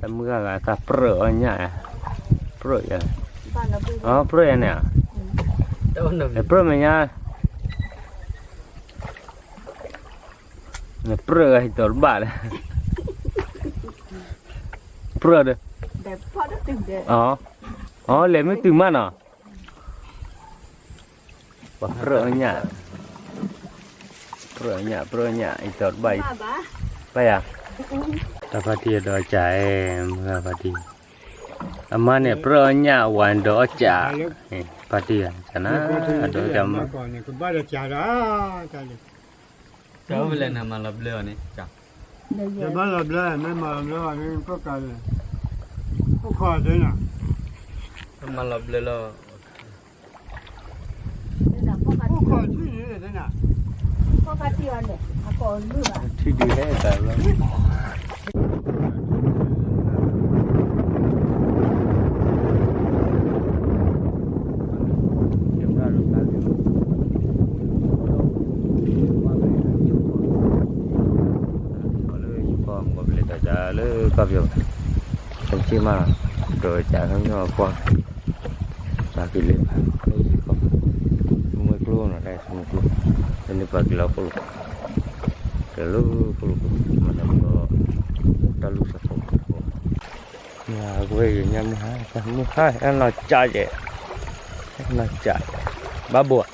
တၢ်မုၢ်ဂၤဂၤတၢ်ပြၢၢ်အီၣ်ညၣ်, ပြၢၢ်ယၤ, အပြၢၢ်ယၤန့ၣ်, ပြၢၢ်မဲာ်ညါ, ပြၢၢ်ဂၤဟံးတီၤတဘၣ်လဲၣ်, ပြၢၢ်ဒီး, အလဲၤမ့ၢ်တုၤမးနီၤ ပှၤပြၢၢ်ညၣ်, ပြၢၢ်ညၣ် ပြၢၢ်ညၣ် အံၤတီၤတဘၣ်အံၤ, ဘၣ်ယၤ, တၢ်ဖါတံၢ်အဒီးကၠးအဲ, မုၢ်ဂၤဖါတံၢ်, အမါန့ၣ် ပြၢၢ်ညၣ် ဝၤဒီးကၠး, ဖါတံၢ်ဧၢ, ကၠးနၤ, အဒီးကၠးမး, ကၠးဝဲလဲၣ်နမၤလီၤဘျၢအီၤန့ၣ်, ကၠး, ဘၣ်လီၤဘျၢ မ့ၢ်မၤလီၤဘျၢအီၤန့ၣ် ပကလဲၤ, အိၣ်ခိးသ့နၤ, မၤလီၤဘျၢလီၤ အိၣ်ခိးထံၣ်န့ၣ်သ့နၤ, ထံၣ်ဒုးဟဲသးလီၤ, လၢယကီၢ်မ့ၢ်ကီၢ်ပလဲၤတၢ်ကၢ်လၢကီၢ်ပယီၤဘၣ်, ကမ့ၢ်မး, ဒီးကၢ်ဟဲညီအကွၢ်, ပာ်က့ၤလၢ, ယကီၢ်, မွဲကျိနီၤ တၢ်မွဲကျိ, လၢန့ၣ်ပာ်က့ၤလီၤခိၣ်လိာ်, ကလၢခိၣ်လိာ်ခိၣ်, မၤတၢ်မ့ၢ်ဒီး, တၢ်လူၢ်စၢ်ဖိ, ဝဲယညၣ်မုၢ်ဟါ, မုၢ်ဟါ နီၢ်ကၠးယဲၢ်, နီၢ်ကၠး, ဘၣ်ဘိဧါ,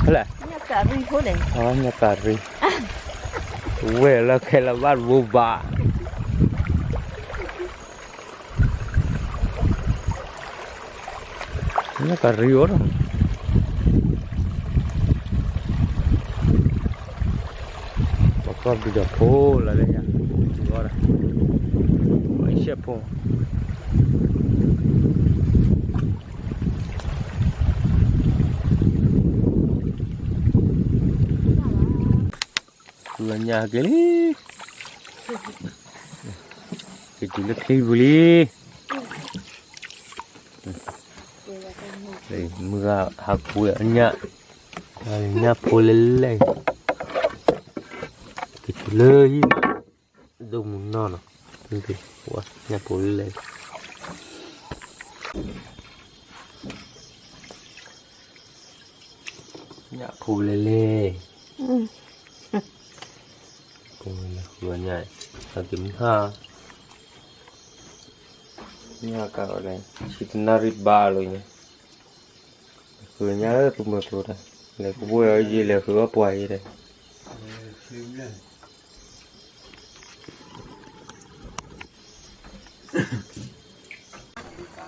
ဖဲလဲၣ်, ညၣ်ကးရံ, ဝဲလၢခဲလၢာ်ဘၣ်တဘိဘၣ် ညၣ်ကးရံအိၣ်ဒီး, ပှၤကီၢ်ပယီၤဖိလီၤလၢညါ, အီၤဒီး, မ့ၢ်ရှဲဖိ လီၤညါက့ၤလံ, က့ၤတုၤလၢချံပူၤလံ, မုၢ်ဂၤဟးကွံာ်အညၣ်, ညၣ်ဖိလဲၣ်လဲၣ်, က့ၤတုၤလၢဟံၣ်, ဒိၣ်မုၢ်နီၢ်နီၤ, ညၣ်ဖိလဲၣ်လဲၣ် ညၣ်ဖိလဲၣ်လဲၣ်, ဖိလဲၣ်ဃုအညၣ်, ဟဲက့ၤမုၢ်ဟါ, ညၣ်ကးအီၤလဲၣ်, ဆံတနၣ်ရံၣ်ဘၣ်လီၤညါ, ဃုညၣ်လၢကမၢကျိတၢ်, လဲၤကဘှဲၣ်အီၤယဲလဲၤဃုအီၣ်ပှၤယဲတဲ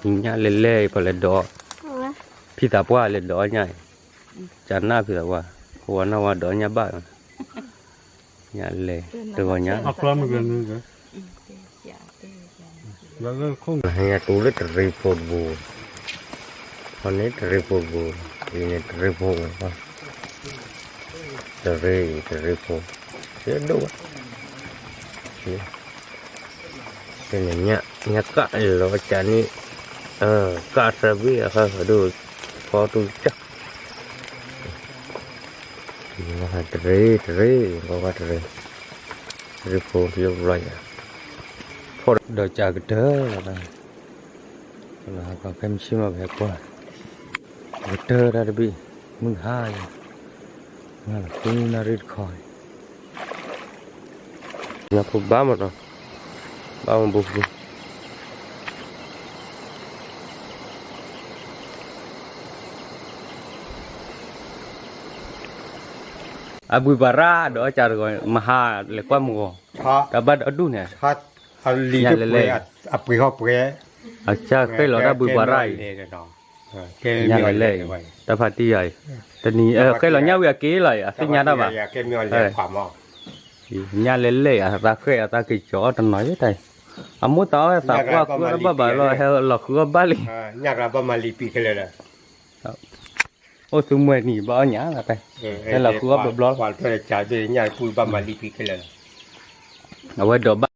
ညၣ်လဲၣ်လဲၣ်အံၤ ပှၤလဲၤဒိး, ဖံသးပှၢ်လဲၤဒိးညၣ်အံၤ, ကနၣ်ဖံသးပှၢ်, ဝၤနီၢ်ဝၤဒိးညၣ်ဘၣ်, ညၣ်လဲၣ်, တဂီၤညါ, ဟဲညါတူလၢတရံးဖိတဘိ, ဟီန့ၣ်တရံးဖိတဘိ, အံၤန့ၣ်တရံးဖိ, တရံး, တရံးဖိ, ယဒိၣ်ဘၣ် ဖဲန့ၣ်ညၣ်, ညၣ်ကးလီၤကးန့ၣ်, ကးသၢဘ့ၣ်အခါဒိၣ်, ဖီတူၢ်ကၢ်, တရံး, တရံး, တရံးဖိယဘျီယၤ, ဖီဒီးကးကတၢၢ်လီၤ, ဟးကီးဖဲမုၢ်ဆ့ၣ်မးပဟဲကွၢ်, ကတၢၢ်တၢ်တဘ့ၣ်, မုၢ်ဟါယၤ, မုၢ်ဟါလီၤဃုနၣ်ရံၣ်တခီ, ညၣ်ဖိဘၣ်မးနီၤ, ဘၣ်မးဘိဖု အဘှံးပှၤရၣ်ဒီးအကၢ်တဂီၤ မဟါလဲၤကွၢ်မုၢ်ဂီၤ, တၢ်ဘၣ်ဒီဒူၣ်န့ၣ်, ညၣ်လဲၤလဲၤ, အပှ့ၤဟီၣ်ပှဲၤ, အကၢ်ဃဲလီၤတၢ်ဘှံးပှၤရၣ်အံၤ, ညၣ်လဲၤလဲၤအံၤ, တၢ်ဖါတံၢ်ယၤအံၤ, တနံၤဃဲလီၤညၣ်ဝံၤအက့ၤလီၤအံၤ အသ့ၣ်ညါတၢ်ဘၣ်, ညၣ်လဲၤလဲၤအံၤ အသးဃဲ အသးက့ၤကၠီအီၣ်တနီၤယဲတၢ်အံၤ, အမိၢ်သးအီၣ်သးကွၢ်ဃုအီၣ်တဘၣ်ဘၣ်လီၤ ဟဲလီၤဃုအီၣ်ဘၣ်လံ အိၣ်သုမွဲနံၤဘၣ်အီၣ်ညၣ်လီၤ, ဟဲလီၤဃုအီၣ်ဘျီဘျီလီၤ, အဝဲဒိးဘၣ် လ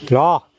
ီၤ